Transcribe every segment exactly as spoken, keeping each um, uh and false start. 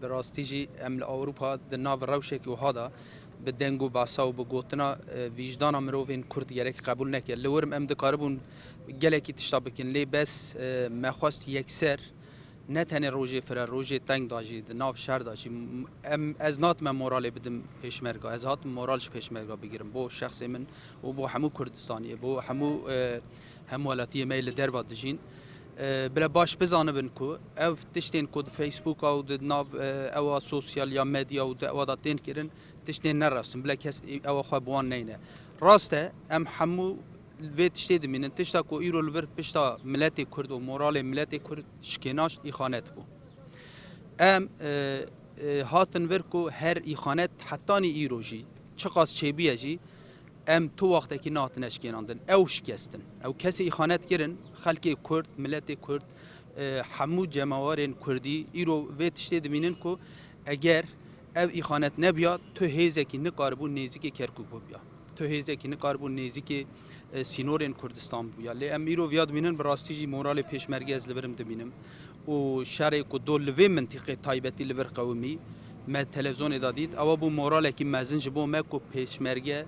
Bi rastî jî em li Ewropa di nav rewşekî wiha de bi deng û basa û bi gotina, e, vîjdana mirovên Kurd gerek qebûl neke. Li wir em dikaribûn gelekî tişta bikin, lê bes, e, me xwest yekser ne tenê rojê fire, rojê teng da jî, di nav şer da jî, m-, em, ez natime moralê bidim pêşmerga, ez hatim moral ji pêşmerga bigirim bo şexsê min û bo hemû Kurdistaniyê, bo hemû, e, hemwelatiyê me yê li derva dijîn. E, bila baş bizanibin ku ev tiştên ku di Facebooka û di nav, e, ewa sosyal ya medya û di ewa da tên kirin, tiştên ne rast in, bila kes ewa xwe bi wan neyne. Rast e, em hemû vê tiştê dimînin, tişta ku îro li vir pişta miletê Kurd û moralê miletê Kurd şikêna îxanet bû. Em, e, e, hatin vir ku her îxanet hetanî îro jî, çiqas çêbûye jî, em tu wextekî nehatine şikênandin. Ew şikestin. Ew kesê îxanet kirin, xelkê Kurd, miletê Kurd, e, hemû cemawerên Kurdî îro vê tiştê dimînin ku eger ev îxanet nebiya, tu hêzekî nikaribû nêzîkê Kerkûk bibûya. Tu hêzekî nikaribû nêzîkê, e, sînorên Kurdistan bûya. Lê em îro viya dimînin, bi rastî jî moralê pêşmerge ez li vir im dimînim. Û şerê ku do li vê mintîqê taybetî li vir qewimî, me televîzyonê de dît, ewa bû moralekî mezin ji bo me ku pêşmerge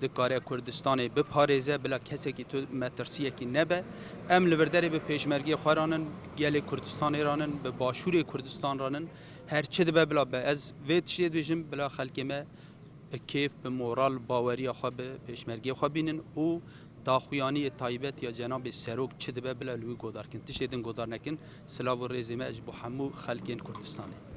dikare Kurdistanê biparêze, bila kesekî tu metirsiyekî nebe. Em li vir derê bi pêşmergê xwe ranin, gelê Kurdistanê ranin, bi başûrê Kurdistan ranin. Her çi dibe bila be. Ez vê tiştê dibêjim, bila xelkê me bi kêf, bi moral, baweriya xwe bi pêşmergê xwe bînin û daxuyaniyê taybet ya Cenabê Serok çi dibe bila li wî godar kin. Tiştê din godar nekin. Silav û rêzê me ji bo hemû xelkên Kurdistanê.